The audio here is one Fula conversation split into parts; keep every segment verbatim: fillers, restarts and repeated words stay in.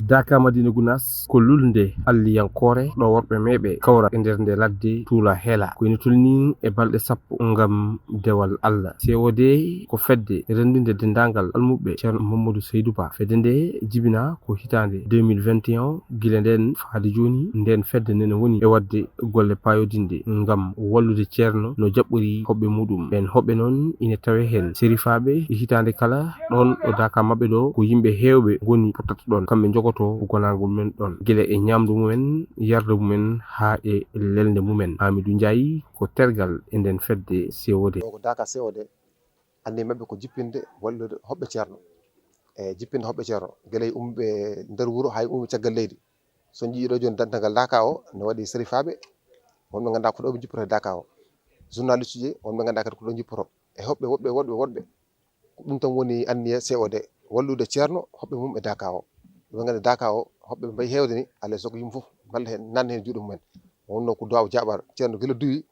Daka Madina Gunas ko lulnde alliyankoore ɗo worɓe meeɓe kawra e nder nde ladde tuula heela. Ko ina tolni e balɗe sappo ngam dewal Allah. C O D ko fedde renndinde denndaangal almuɓɓe Ceerno Mamadou Seydou Ba. Fedde nde jibina ko hitaande deux mille vingt et un, gila ndeen faade jooni, ndeen fedde nene woni e waɗde golle paayodinɗe ngam wallude Ceerno no jaɓɓori hoɓɓe muɗum. Ɓeen hoɓɓe noon ina tawe heen serifaaɓe e hitaande kala ɗoon ɗo daka maɓɓe ɗo ko yimɓe heewɓe ngoni pottata ɗoon. Kamɓe njogoto ko gonaangu mumen ɗoon, gila e ñaamdu mumen, yardu mumen haa e lelnde mumen. Hamidou Ndiaye ko tergal e ndeen fedde C O D. Ɗo ko daka C O D, anndi maɓɓe ko jippinde wallude hoɓɓe Ceerno. E jippinde hoɓɓe Ceerno, gila e umɓe nder wuro haa e umɓe caggal leydi. So on njiyii ɗo jooni dental ngal daka o, ne waɗi serifaaɓe, wonɓe ngannduɗaa ko ɗo ɓe njippoto e daka o. Journaliste ji, wonɓe ngannduɗaa kadi ko ɗo njippoto. E hoɓɓe woɗɓe, woɗɓe, woɗɓe. Ko ɗum tan woni anniya C O D, wallude Ceerno, hoɓɓe mum e daka o. Ɓe ngannduɗaa daka o, hoɓɓe mbayi heewde ni, alaa e sago yimɓe fof mballa heen, nanna heen juuɗe mumen. Wonno ko duwaaw jaaɓaaɗo. Ceerno gila duwi,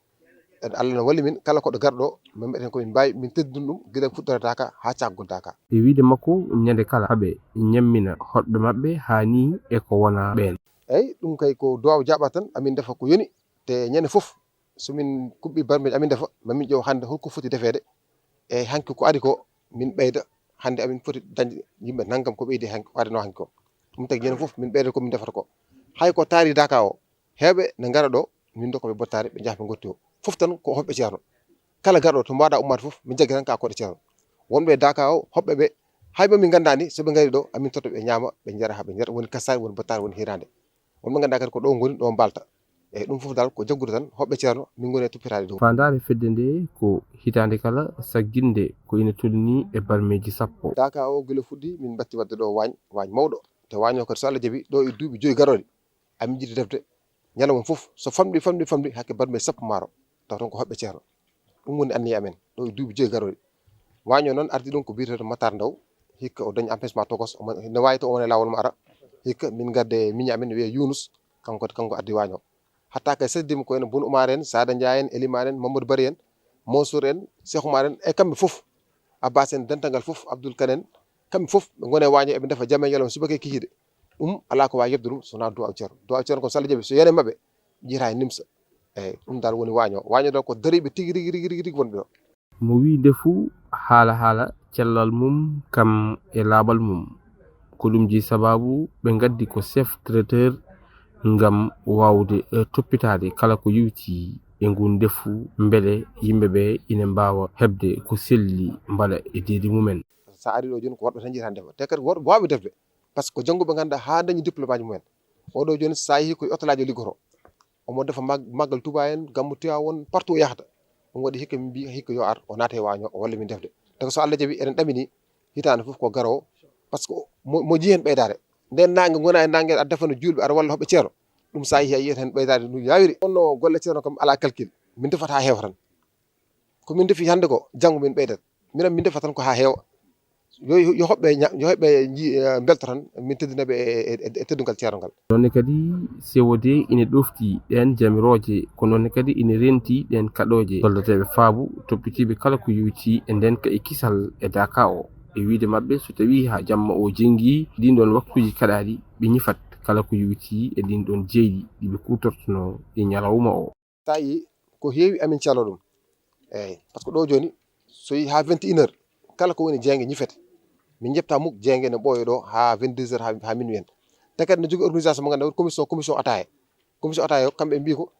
en Allah no walli min, kala koɗo garɗo, min mbaɗen ko min mbaawi, min teddun ɗum, gila fuɗɗoore daka haa cakgol daka. E wiyde makko, ñande kala haɓe ñammina hoɗɓe maɓɓe haa ni e ko wona ɓeen. Eyi, ɗum kay ko duwaaw jaaɓaaɗo tan, amin ndefa ko yoni, te ñande fof, so min kuɓɓi barmeeji amin ndefa, ma min ƴeew hannde holko foti defeede, e hanki ko ari ko min ɓeyda, hannde amin foti dañde yimɓe nanngam ko ɓeydi hanki, ko adino hanki ko. Ɗum tagi ñande fof min ɓeyda ko min ndefata ko. Hay ko taari daka o, heewɓe ne ngara ɗo, min ndokka ɓe bottaari, ɓe njaha ɓe ngotti o. Fof tan ko hoɓɓe Ceerno. Kala garɗo to mbaɗa ummaade fof, min jaggi tan ka koɗe Ceerno. Wonɓe daka o, hoɓɓe ɓe, hay mo min nganndaani, so ɓe ngari ɗo, amin toto ɓe ñaama, ɓe njara haa ɓe njara, woni kasaari, woni bottaari, woni hiraande. Wonɓe ngannduɗaa kadi ko ɗo ngoni, ɗo mbalta. Eyi, ɗum fof dal ko jaggude tan, hoɓɓe Ceerno, min ngoni e toppitaade dow. Faandaare fedde nde ko hitaande kala sagginde ko ina tolni e barmeeji sappo. Daka o gila fuɗɗi, min mbatti waɗde ɗo waañ, waañ mawɗo. Te waañ o kadi so Allah jaɓi, ɗo e duuɓi joyi garooɗi, amin jiɗi defde ñalawma fof, so famɗi, famɗi, famɗi, hakke barmeeji sappo maaro, taw tan ko hoɓɓe Ceerno. Ɗum woni anniya amen, ɗo e duuɓi joyi garooɗi. Waañ o noon ardi ɗum ko biyeteeɗo Matar Ndaw, hikka o dañi empêchement tokos, omo, ne waawi taw omo e laawol mo ara, hikka min ngadde miñi amen wiyee Yunus, kanko, kanko addi waañ o. Hatta kay seddima ko ene Bun Umar en, Sada Ndiaye en, Eliman en, Mamadou Bari en, Mansour en, Cheikh Oumar en, e kamɓe fof, Abbas en, dental ngal fof, Abdoul Kane en, kamɓe fof ɓe ngoni e waañ o, eɓe ndefa jama e ñalawma subaka e kikiiɗe. Ɗum alaa ko waawi yoɓde ɗum so wonaa duwaaw Ceerno. Duwaaw Ceerno ko so Allah jaɓi, so yiyii e maɓɓe, ɓe njiyata e nimsa. Eyi, ɗum dal woni waañ o. Waañ o dal ko dariiɓe tigi, rigi, rigi, rigi, rigi wonɓe ɗo. Mo wii ndefu haala haala cellal mum kam e laaɓal mum. Ko ɗum jeyi sabaabu ɓe ngaddi ko chef traiteur ngam waawde, eh, toppitaade kala ko yowiti e ngun ndefu, mbele yimɓe ɓe ina mbaawa heɓde ko selli mbaɗa e deedi mumen. So a arii ɗo jooni ko worɓe tan njiyata ndefa. Te kadi worɓe waawɓe defde. Par ce que ko jannguɓe ngannduɗaa haa dañi diplôme aji mumen. Oɗo jooni so a yehii ko e hôtelaaji o liggoto. Omo defa mag-, maggal Touba en, gammu Tiwaawan, partout o yahata. Ɗum waɗi hikka min mbii hikka yo ar, o naata e waañ o, o walla min defde. Te ko so Allah jaɓi, eɗen ɗamini hitaande fof ko garoowo. Par ce que mo, mo jii heen ɓeydaare. Nden naange ngona e naange, aɗa defano juulɓe, aɗa walla hoɓɓe Ceerno. Ɗum so a yehii a yiyat heen ɓeydaare no yaawiri. Kono golle Ceerno kam alaa calcul. Min ndefata haa heewa tan. Ko min ndefi hannde ko, janngo min ɓeydat. Minen min ndefa tan ko haa heewa. Yo, yo, yo hoɓɓe ña-, yo hoɓɓe nji-, eh, mbelto tan, min teddina ɓe e, e, e, e teddungal Ceerno ngal. Noon ne kadi, C O D ina ɗofti ɗeen jamirooje, ko noon ne kadi ina renti ɗeen kaɗooje. Golloteeɓe faabu, toppitiiɓe kala ko yowiti e ndeenka e kisal e daka o. E wiyde maɓɓe, so tawii haa jamma o jenngi, ɗiin ɗoon waktuuji kaɗaaɗi, ɓe ñifat kala ko yowiti e ɗiin ɗoon jeyɗi ɗi ɓe kuutortonoo e ñalawma o. So a yii, ko heewi amin calo ɗum. Eeyi, par ce que ɗo jooni, so yii haa vingt et une heures, kala ko woni jeynge ñifete. Min njeɓta muk jeynge ne ɓooya ɗo haa vingt-deux heures, haa, haa minuit en. Te kadi ne jogii organisation mo ngannduɗaa, commission, commission ataaya. Commission ataaya o, kamɓe mbii ko,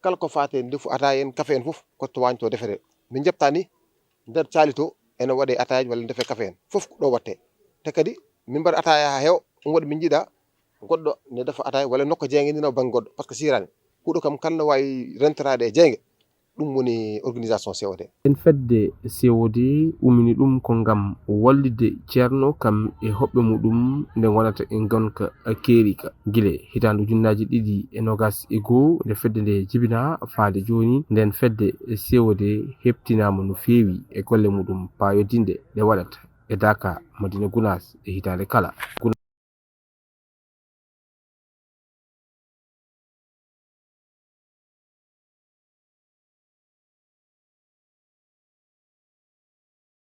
kala ko faati e ndefu ataaya en, kafe en fof, ko to waañ to defete. Min njeɓta ni, nder caali to, ene waɗe ataayaji walla ndefe kafe en. Fof ko ɗo watte. Te kadi, min mbaɗa ataaya haa heewa, ɗum waɗi min njiɗa goɗɗo ne defa ataaya walla nokka jeynge ndi nawa bannge goɗɗo, par ce que sirani. Huɗo kam kala no waawi rentoraade e jeynge. Ɗum woni organisation C O D. En fedde C O D ummini ɗum ko ngam wallitde Ceerno kam e hoɓɓe muɗum nde ngonata e ngonka keerika. Gila hitaande ujunnaaji ɗiɗi e noogas e goo nde fedde nde jibinaa faade jooni, nden fedde C O D heɓtinaama no feewi e golle muɗum paayodinɗe ɗe waɗata e Daka, Madina Gunaas e hitaande kala.